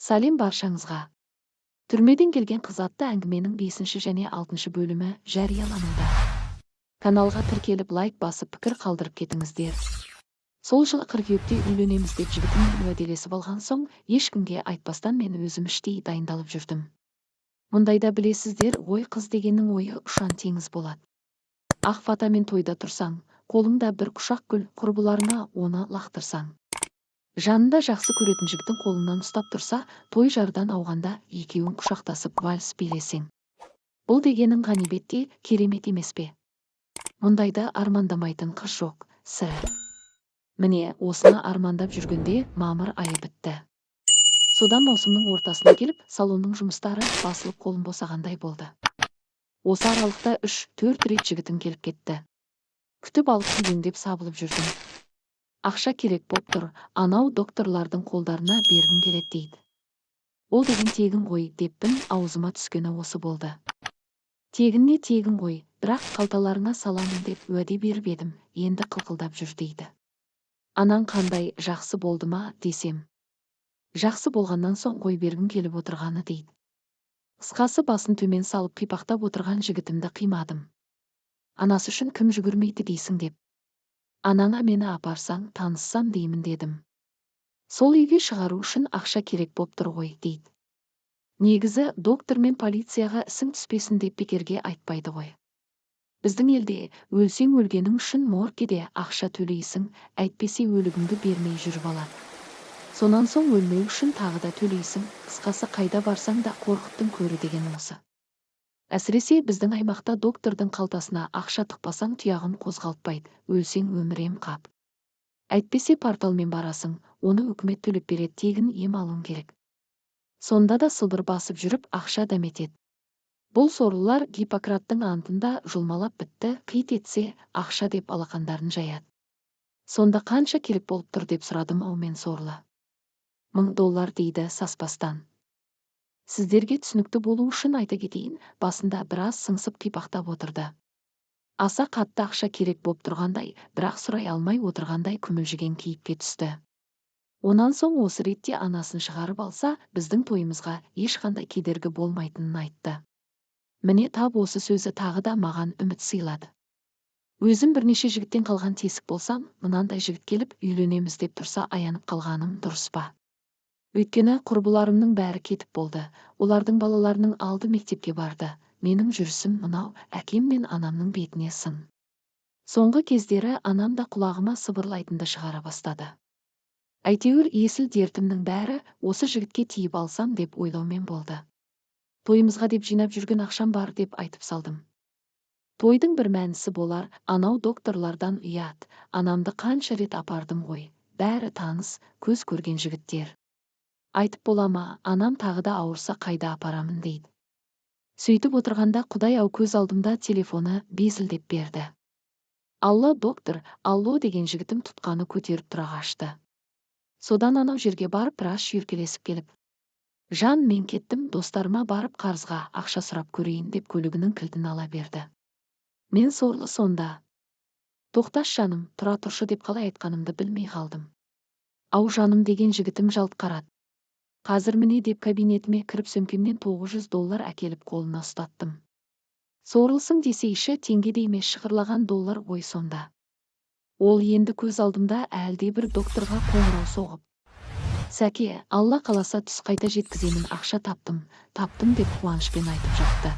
Сәлем баршаңызға! Түрмеден келген қыз атты әңгіменің бесінші және алтыншы бөлімі жариялануда. Каналға тіркеліп, лайк басып, пікір қалдырып кетіңіздер. Сол жылы қыркүйекте үйленеміз деп жігітіммен уәделесіп алған соң, ешкімге айтпастан мен өзім іштей дайындалып жүрдім. Мұндайда, білесіздер ғой, қыз дегеннің ойы ұшан теңіз болады. Ақ фатамен тойда тұрсаң, қолыңда бір құшақ гүл, құрбыларыңа оны лақтырсаң, жанында жақсы көретін жігітің қолыңнан ұстап тұрса, той жардан ауғанда екеуің құшақтасып вальс билесең. Бұл дегенің ғанибетте керемет емес пе? Мұндайды армандамайтын қыз жоқ, сірә. Міне, осыны армандап жүргенде мамыр айы бітті. Содан маусымның ортасына келіп, салонның жұмыстары басылып, қолым босағандай болды. Осы аралықта 3-4 рет жігітім келіп кетті. Күтіп алып, күйбеңдеп сабылып жүрдім. Ақша керек боп тұр, анау докторлардың қолдарына бергім келеді дейді. Ол деген тегін ғой деппін, аузыма түскені осы болды. Тегін не, тегін ғой, бірақ қалталарыңа саламын деп уәде беріп едім, енді қылқылдап жүр дейді. Анаң қандай, жақсы болды ма десем. Жақсы болғаннан соң қой бергім келіп отырғаны дейді. Қысқасы, басын төмен салып қипақтап отырған жігітімді қимадым. Анасы үшін кім жүгірмейді дейсің деп. Анаңа мені апарсаң, таныссам деймін дедім. Сол үйге шығару үшін ақша керек боп тұр ғой дейді. Негізі доктор мен полицияға ісің түспесін деп бекерге айтпайды ғой. Біздің елде өлсең, өлгенің үшін моргке ақша төлейсің, әйтпесе өлігіңді бермей жүріп алады. Сонан соң өлмеу үшін тағы да төлейсің. Қысқасы, қайда барсаң да Қорқыттың көрі деген осы. Әсіресе біздің аймақта доктордың қалтасына ақша тықпасаң, тұяғын қозғалтпайды, өлсең өмір қап. Әйтпесе порталмен барасың, оны үкімет төлеп береді, тегін ем алуың керек. Сонда да сылбыр басып жүріп ақша дәметеді. Бұл сорлылар Гиппократтың антын да жұлмалап бітті, қит етсе ақша деп алақандарын жаяды. Сонда қанша керек болып тұр деп сұрадым ау мен сорлы. 1000 доллар дейді саспастан. Сіздерге түсінікті болу үшін айта кетейін, басында біраз сыңсып, қипақтап отырды. Аса қатты ақша керек боп тұрғандай, бірақ сұрай алмай отырғандай күмілжіген кейіпке түсті. Онан соң осы ретте анасын шығарып алса, біздің тойымызға ешқандай кедергі болмайтынын айтты. Міне, тап осы сөзі тағы да маған үміт сыйлады. Өзім бірнеше жігіттен қалған тесік болсам, мынандай жігіт келіп, үйленеміз деп тұрса, аянып қалғаным дұрыс па? Өйткені құрбыларымның бәрі кетіп болды, олардың балаларының алды мектепке барды. Менің жүрісім мынау әкем мен анамның бетіне сын. Соңғы кездері анам да құлағыма сыбырлайтынды шығара бастады. Әйтеуір есіл дертімнің бәрі осы жігітке тиіп алсам деп ойлаумен болды. Тойымызға деп жинап жүрген ақшам бар деп айтып салдым. Тойдың бір мәнісі болар, анау докторлардан ұят, анамды қанша рет апардым ғой, бәрі таныс, көз көрген жігіттер. Айтып бола ма, анам тағы да ауырса, қайда апарамын дейді. Сөйтіп отырғанда, құдай ау, көз алдымда телефоны безілдеп берді. Алло, доктор, алло деген жігітім тұтқаны көтеріп тұра қашты. Содан анау жерге барып, біраз шүйіркелесіп келіп, жан, мен кеттім, достарыма барып қарызға ақша сұрап көрейін деп көлігінің кілтін ала берді. Мен сорлы сонда: «Тоқташ, жаным, тұра тұршы», — деп қалай айтқанымды білмей қалдым. «Ау, жаным», — деген жігітім жалт қарады. Қазір, міне деп кабинетіме кіріп, сөмкемнен 900 доллар әкеліп қолына ұстаттым. Сорлысың десейші, теңгедей емес, шығырлаған доллар ғой сонда. Ол енді көз алдымда әлдебір докторға қоңырау соғып: «Сәке, Алла қаласа, түс қайта жеткіземін, ақша таптым, таптым», — деп қуанышпен айтып жатты.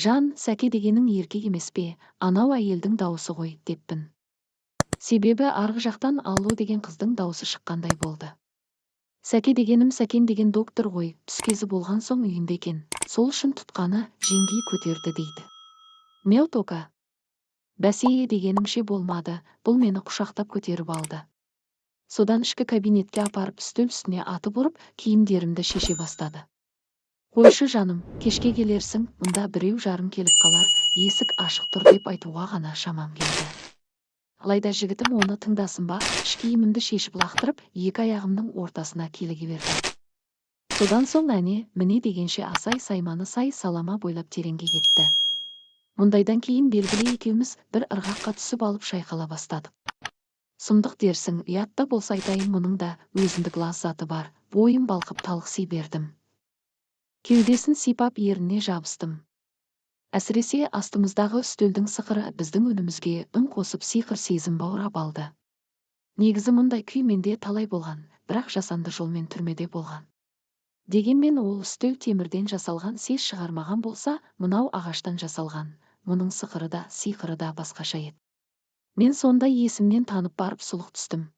Жан, Сәке дегенің еркек емес пе, анау әйелдің дауысы ғой деппін. Себебі арғы жақтан «алло» деген қыздың дауысы шыққандай болды. Сәке дегенім Сәкен деген доктор ғой, түс кезі болған соң үйінде екен, сол үшін тұтқаны жеңгей көтерді дейді. Меутока. Бәсе дегенімше болмады, бұл мені құшақтап көтеріп алды. Содан ішкі кабинетке апарып, үстел үстіне атып ұрып, киімдерімді шеше бастады. «Қойшы, жаным, кешке келерсің, мұнда біреу жарым келіп қалар, есік ашық тұр», — деп айтуға ғана шамам келді. Алайда жігітім оны тыңдасын ба, іш киімімді шешіп лақтырып, екі аяғымның ортасына киліге берді. Содан соң әне міне дегенше асай сайманы сай салама бойлап тереңге кетті. Мұндайдан кейін, белгілі, екеуміз бір ырғаққа түсіп алып, шайқала бастадық. Сұмдық дерсің, ұят та болса айтайын, мұның да өзіндік лаззаты бар. Бойым балқып талықси бердім. Кеудесін сипап ерніне жабыстым. Әсіресе астымыздағы үстелдің сықыры біздің үнімізге үн қосып сиқыр сезім баурап алды. Негізі мұндай күй менде талай болған, бірақ жасанды жолмен түрмеде болған. Дегенмен ол үстел темірден жасалған сес шығармаған болса, мынау ағаштан жасалған, мұның сықыры да, сиқыры да басқаша еді. Мен сонда есімнен танып барып сұлық түстім.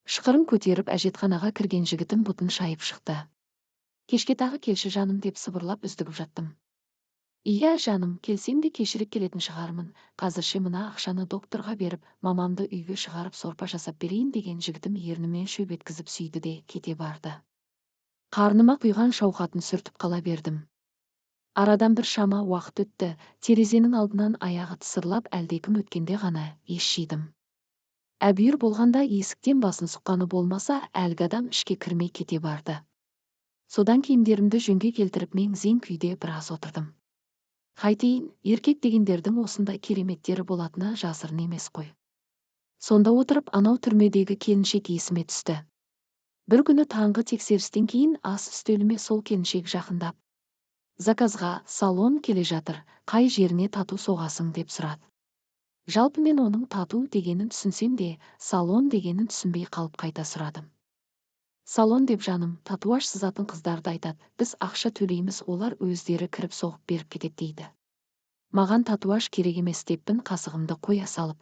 Шықырын көтеріп әжетханаға кірген жігітім бұтын шайып шықты. Кешке тағы келші жаным деп сыбырлап үздігіп жаттым. Иә, жаным, келсем де кешірек келетін шығармын. Қазірше мына ақшаны докторға беріп, мамамды үйге шығарып сорпа жасап берейін деген жігітім ернімен шөп еткізіп сүйді де кете барды. Қарныма құйған шауқатын сүртіп қала бердім. Арадан бір шама уақыт өтті, терезенің алдынан аяғы тысырлап әлдекім өткенде ғана ес жидым. Әбүйір болғанда есіктен басын сұққаны болмаса, әлгі адам ішке кірмей кете барды. Содан киімдерімді жөнге келтіріп мең-зең күйде біраз отырдым. Қайтейін, еркек дегендердің осындай кереметтері болатыны жасырын емес қой. Сонда отырып анау түрмедегі келіншек есіме түсті. Бір күні таңғы тексерістен кейін ас үстеліме сол келіншек жақындап, заказға салон келе жатыр, қай жеріне тату соғасың деп сұрады. Жалпы мен оның тату дегенін түсінсем де, салон дегенін түсінбей қалып қайта сұрадым. Салон деп жаным, татуаж сызатын қыздарды айтады, біз ақша төлейміз, олар өздері кіріп соғып беріп кетеді дейді. Маған татуаж керек емес деппін қасығымды қоя салып.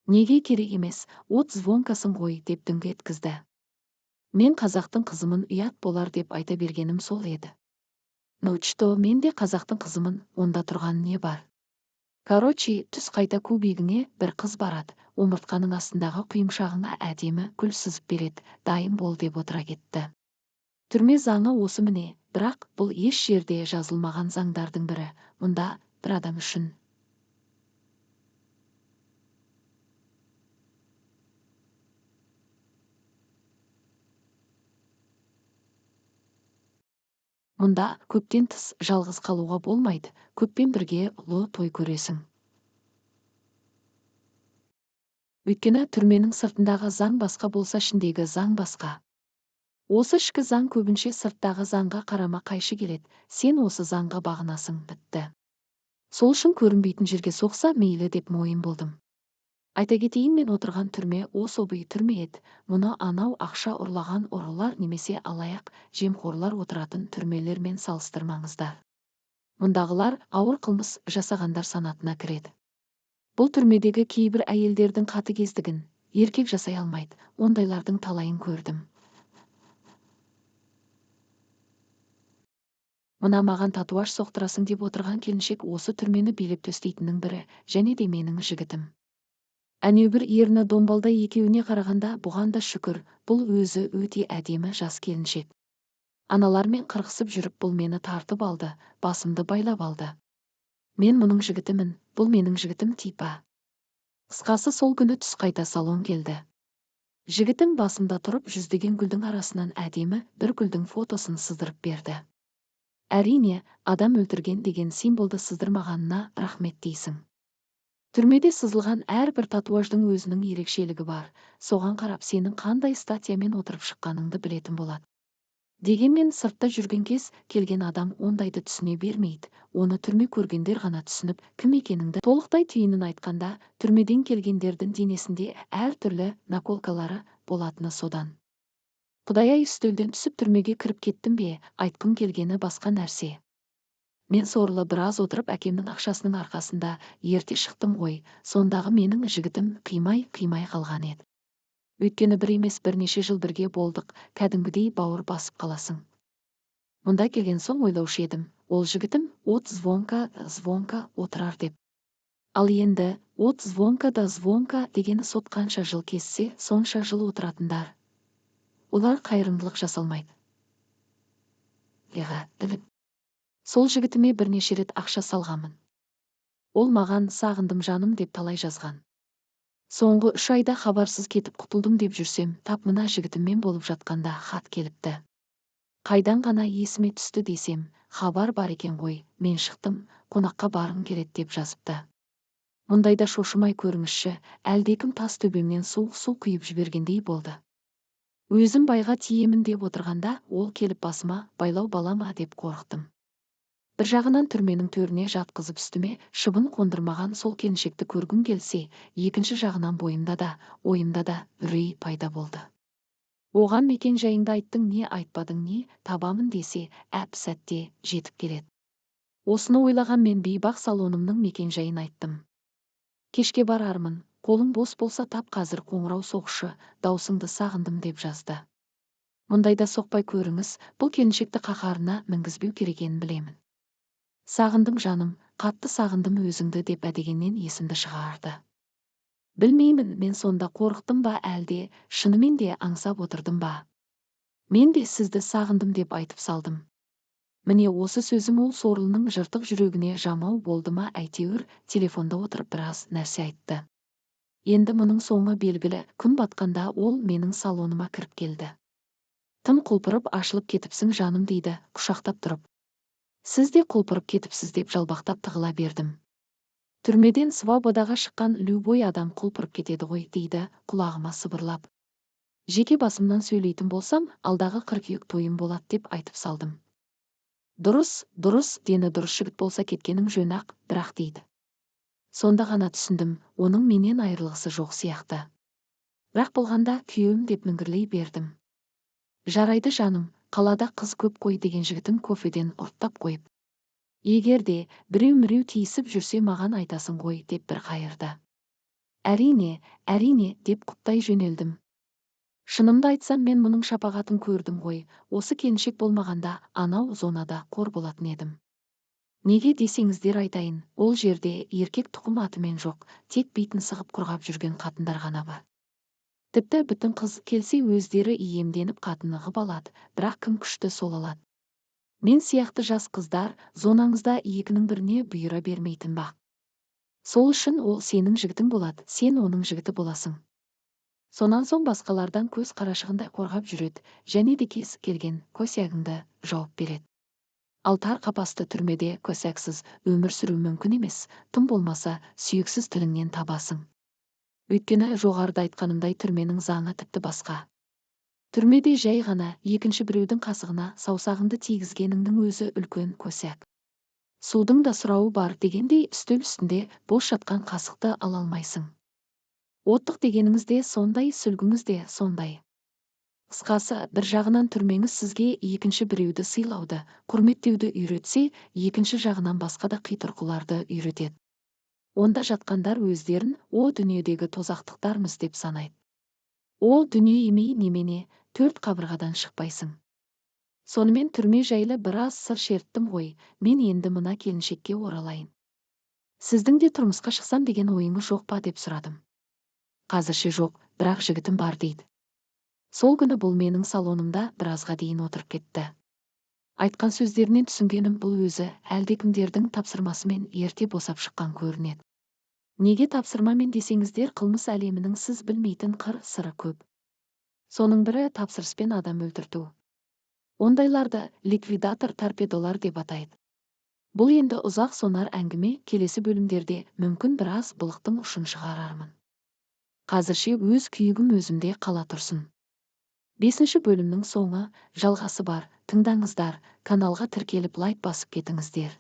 Неге керек емес, от звонкасын ғой деп дүңк еткізді. Мен қазақтың қызымын, ұят болар деп айта бергенім сол еді. Ну что, мен де қазақтың қызымын, онда тұрған не бар? Короче, түс қайта кубигіңе бір қыз барады, омыртқаның астындағы құйымшағыңа әдемі гүл сызып береді, дайын бол деп отыра кетті. Түрме заңы осы міне, бірақ бұл еш жерде жазылмаған заңдардың бірі, мұнда бір адам үшін. Мұнда көптен тыс жалғыз қалуға болмайды, көппен бірге ұлы той көресің. Өйткені түрменің сыртындағы заң басқа болса, ішіндегі заң басқа. Осы ішкі заң көбінше сырттағы заңға қарама қайшы келеді, сен осы заңға бағынасың, бітті. Сол үшін көрінбейтін жерге соқса мейлі деп мойын болдым. Айта кетейін, мен отырған түрме особый түрме еді. Мұны анау ақша ұрлаған ұрылар немесе алаяқ, жемқорлар отыратын түрмелермен салыстырмаңыздар. Мұндағылар ауыр қылмыс жасағандар санатына кіреді. Бұл түрмедегі кейбір әйелдердің қатыгездігін еркек жасай алмайды, ондайлардың талайын көрдім. Мына маған татуаж соқтырасың деп отырған келіншек осы түрмені билеп төстейтіннің бірі, және де менің жігітім. Әнеубір ерні домбалдай екеуіне қарағанда бұған да шүкір, бұл өзі өте әдемі жас келіншек. Аналармен қырқысып жүріп бұл мені тартып алды, басымды байлап алды. Мен мұның жігітімін, бұл менің жігітім типа. Қысқасы сол күні түс қайта салон келді. Жігітім басымда тұрып жүздеген гүлдің арасынан әдемі бір гүлдің фотосын сыздырып берді. Әрине, адам өлтірген деген символды сыздырмағанына рахмет дейсің. Түрмеде сызылған әрбір татуаждың өзінің ерекшелігі бар, соған қарап сенің қандай статьямен отырып шыққаныңды білетін болады. Дегенмен сыртта жүрген кез келген адам ондайды түсіне бермейді, оны түрме көргендер ғана түсініп, кім екеніңді толықтай түйінін айтқанда, түрмеден келгендердің денесінде әртүрлі наколкалары болатыны содан. Құдай-ай, үстелден түсіп түрмеге кіріп кеттім бе, айтқым келгені басқа нәрсе. Мен сорлы біраз отырып әкемнің ақшасының арқасында ерте шықтым ғой, сондағы менің жігітім қимай-қимай қалған еді. Өйткені бір емес бірнеше жыл бірге болдық, кәдімгідей бауыр басып қаласың. Мұнда келген соң ойлаушы едім, ол жігітім от звонка звонка отырар деп. Ал енді от звонка да звонка дегені сот қанша жыл кессе, сонша жыл отыратындар. Олар қайырымдылық жасалмайды. Сол жігітіме бірнеше рет ақша салғанмын. Ол маған сағындым жаным деп талай жазған. Соңғы 3 айда хабарсыз кетіп құтылдым деп жүрсем, тап мына жігітіммен болып жатқанда хат келіпті. Қайдан ғана есіме түсті десем, хабар бар екен ғой, мен шықтым, қонаққа барғым келеді деп жазыпты. Мұндайда шошымай көріңізші, әлдекім тас төбемнен суық су құйып жібергендей болды. Өзім байға тиемін деп отырғанда, ол келіп басыма байлау бала ма деп қорықтым. Бір жағынан түрменің төріне жатқызып үстіме шыбын қондырмаған сол келіншекті көргім келсе, екінші жағынан бойымда да, ойымда да үрей пайда болды. Оған мекен жайыңды айттың не, айтпадың не, табамын десе, әп сәтте жетіп келеді. Осыны ойлаған мен бейбақ салонымның мекен жайын айттым. Кешке барармын, қолың бос болса тап қазір қоңырау соқшы, даусыңды сағындым деп жазды. Мұндайда соқпай көріңіз, бұл келіншекті қаһарына мінгізбеу керек екенін білемін. Сағындым жаным, қатты сағындым өзіңді деп әдегеннен есімді шығарды. Білмеймін, мен сонда қорықтым ба, әлде шынымен де аңсап отырдым ба? Мен де сізді сағындым деп айтып салдым. Міне осы сөзім ол сорлының жыртық жүрегіне жамау болды ма, әйтеуір телефонда отырып біраз нәрсе айтты. Енді мұның соңы белгілі, күн батқанда ол менің салоныма кіріп келді. Тым құлпырып ашылып кетіпсің жаным дейді, құшақтап тұрып. Сіз де құлпырып кетіпсіз деп жалбақтап тығыла бердім. Түрмеден свободаға шыққан любой адам құлпырып кетеді ғой дейді, құлағыма сыбырлап. Жеке басымнан сөйлейтін болсам, алдағы қыркүйек тойым болады деп айтып салдым. Дұрыс, дұрыс, дені дұрыс жігіт болса кеткенің жөн-ақ, бірақ дейді. Сонда ғана түсіндім, оның менен айырылғысы жоқ сияқты. Бірақ болғанда күйеуім деп міңгірлей бердім. Жарайды жаным, қалада қыз көп қой деген жігітім кофеден ұрттап қойып. Егер де біреу-міреу тиісіп жүрсе маған айтасың ғой деп бір қайырды. Әрине, әрине деп құптай жөнелдім. Шынымды айтсам, мен мұның шапағатын көрдім ғой, осы келіншек болмағанда анау зонада қор болатын едім. Неге десеңіздер айтайын, ол жерде еркек тұқым атымен жоқ, тек битін сығып құрғап жүрген қатындар ғана бар. Тіпті бүтін қыз келсе өздері иемденіп қатыны ғып алады, бірақ кім күшті сол алады. Мен сияқты жас қыздар зонаңызда екінің біріне бұйыра бермейтін бақ. Сол үшін ол сенің жігітің болады, сен оның жігіті боласың. Сонан соң басқалардан көз қарашығындай қорғап жүреді, және де кез келген косягыңды жауап береді. Ал тар қапасты түрмеде косяксыз өмір сүру мүмкін емес, тым болмаса сүйексіз тіліңнен табасың. Өйткені жоғарыда айтқанымдай түрменің заңы тіпті басқа. Түрмеде жай ғана екінші біреудің қасығына саусағыңды тигізгеніңнің өзі үлкен косяк. Судың да сұрауы бар дегендей үстел үстінде бос жатқан қасықты ала алмайсың. Оттық дегеніңіз де сондай, сүлгіңіз де сондай. Қысқасы, бір жағынан түрмеңіз сізге екінші біреуді сыйлауды, құрметтеуді үйретсе, екінші жағынан басқа да қитұрқыларды үйретеді. Онда жатқандар өздерін о дүниедегі тозақтықтармыз деп санайды. О дүние емей немене, төрт қабырғадан шықпайсың. Сонымен түрме жайлы біраз сыр шерттім ғой, мен енді мына келіншекке оралайын. Сіздің де тұрмысқа шықсам деген ойыңыз жоқ па деп сұрадым. Қазірше жоқ, бірақ жігітім бар дейді. Сол күні бұл менің салонымда біразға дейін отырып кетті. Айтқан сөздерінен түсінгенім бұл өзі әлдекімдердің тапсырмасымен ерте босап шыққан көрінеді. Неге тапсырмамен десеңіздер, қылмыс әлемінің сіз білмейтін қыр сыры көп. Соның бірі тапсырыспен адам өлтірту. Ондайларды ликвидатор торпедолар деп атайды. Бұл енді ұзақ сонар әңгіме, келесі бөлімдерде мүмкін біраз былықтың ұшын шығарармын. Қазірше өз күйігім өзімде қала тұрсын. 5-ші бөлімнің соңы, жалғасы бар, тыңдаңыздар, каналға тіркеліп лайк басып кетіңіздер.